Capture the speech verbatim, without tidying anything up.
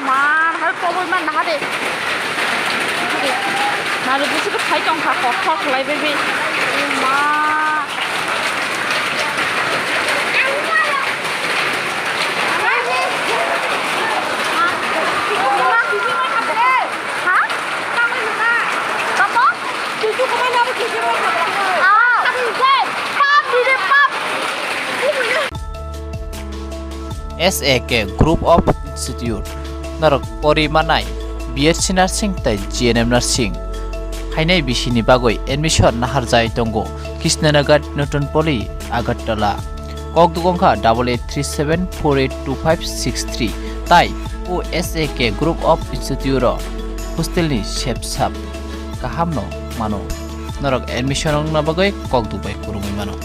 Ma, hai koboi man naha de. Nari bisi ko phai tong kha, kok kok lai bai bai. Ma. Ha? Tamo? Ah. Pap, pap. S A K Group of Institute norok pori manai B S C Nursing tei G N M Nursing hainai bisini bagwi admission naharjai tongo Krishnanagar, Newton Poli, Agartala. Kokduk wngkha double eight three seven four eight two five six three tai o S A K Group of Institute o hostel ni sepsap kaham no mano. Norok admission wngna bagwi kokduk bai kwrwngwi mano.